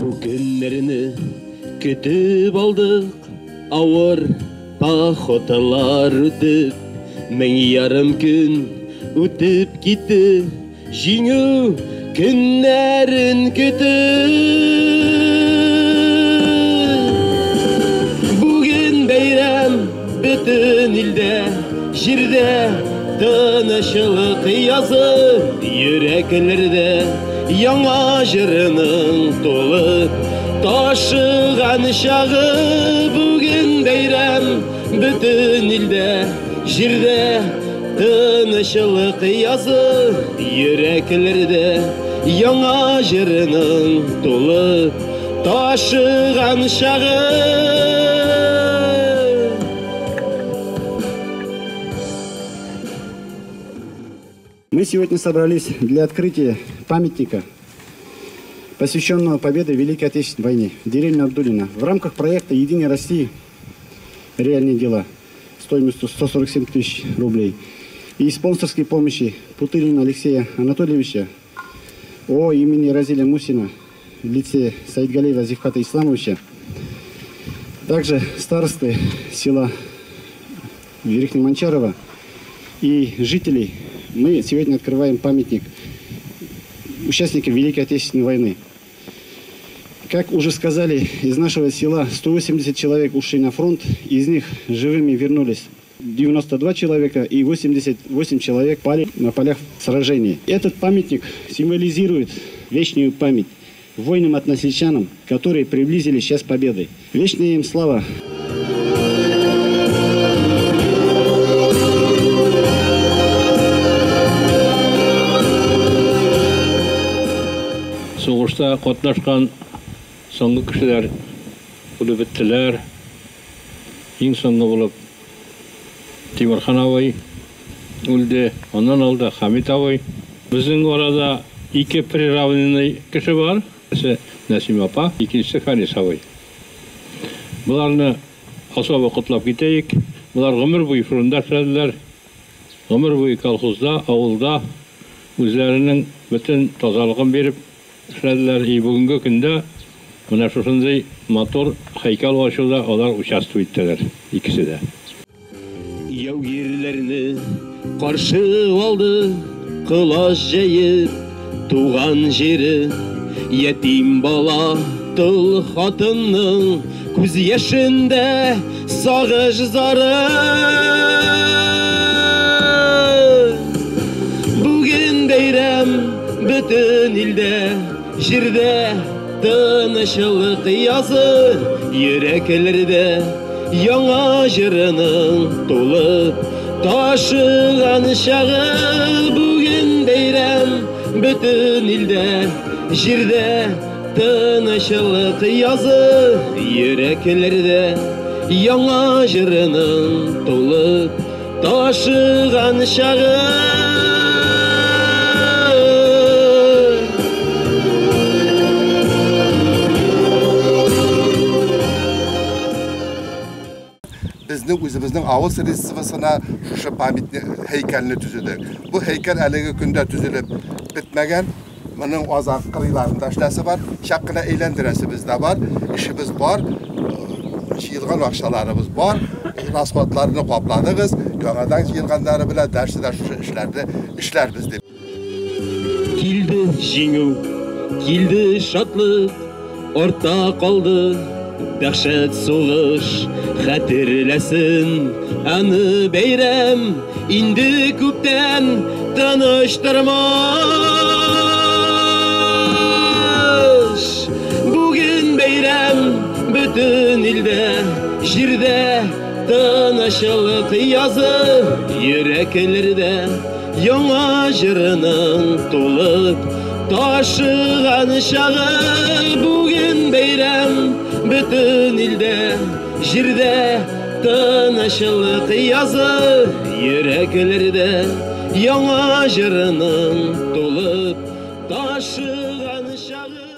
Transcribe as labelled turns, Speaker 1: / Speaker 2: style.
Speaker 1: Бу көннәрне көтеп алдык, авыр походлар үтеп, 1500 көн үтеп китте, җиңү көннәрен көтеп. Бүген бәйрәм бөтен илдә, җирдә тынычлык язы, йөрәкләрдә яңа җырының тулып ташыган чагы. Бүген бәйрәм бөтен илдә, җирдә тынычлык язы, йөрәкләрдә яңа җырының тулып ташыган чагы.
Speaker 2: Мы сегодня собрались для открытия памятника, посвященного победе в Великой Отечественной войне, в деревне Абдулино. В рамках проекта «Единая Россия. Реальные дела» стоимостью 147 тысяч рублей и спонсорской помощи Путылина Алексея Анатольевича о имени Разиля Мусина в лице Саидгалиева Зифхата Исламовича, также старосты села Верхнеманчарова и жителей, мы сегодня открываем памятник участникам Великой Отечественной войны. Как уже сказали, из нашего села 180 человек ушли на фронт, из них живыми вернулись 92 человека и 88 человек пали на полях сражений. Этот памятник символизирует вечную память воинам-односельчанам, которые приблизили час победы. Вечная им слава!
Speaker 3: Сугышта катнашкан соңгы кешеләр үлеп беттеләр. Иң соңгы булып Тимурхан абый үлде, аннан алда Хамит абый. Безнең арада ике приравненный кеше бар. Берсе Нәсим апа, икенчесе Фәнис абый. Буларны особо котлап китәйек. Булар гомер буе фронтта эшләделәр. Гомер буе колхозда, авылда үзләренең бөтен тазалыгын биреп эшләделәр. И бүгенге көндә менә шушындый матур һәйкәл ачуда алар участвовать иттеләр, икесе дә.
Speaker 1: Яугирләрне каршы алды, колач җәеп туган җире, ятим бала, тол хатынның күз яшендә сагыш зары. Бүген бәйрәм бөтен илдә, җирдә тынычлык язы, йөрәкләрдә яңа җырының тулып ташыган чагы. Бүген бәйрәм бөтен илдә, җирдә тынычлык язы, йөрәкләрдә яңа җырының тулып ташыган чагы.
Speaker 4: Безнең үзебезнең авыл средствосына шушы памятник һәйкәлне төзедек. Бу һәйкәл әлеге көндә төзелеп бетмәгән. Моның азак кырыйларында эшләсе бар, чак кына әйләндерәсебез дә бар, эшебез бар, җыелган акчаларыбыз бар, расходларны капладыгыз, яңадан җыелганнары белән дәрсе дә шушы эшләрне эшләрбез дип.
Speaker 1: Килде җиңү, килде шатлык, артта калды дәһшәт сугыш, хәтерләсен аны бәйрәм, инде күптән тыныч тормыш. Бүген бәйрәм бөтен илдә, җирдә тынычлык язы, йөрәкләрдә яңа җырының тулып ташыган чагы. Бүген бәйрәм бөтен илдә, җирдә тынычлык язы, йөрәкләрдә яңа җырының тулып ташыган чагы.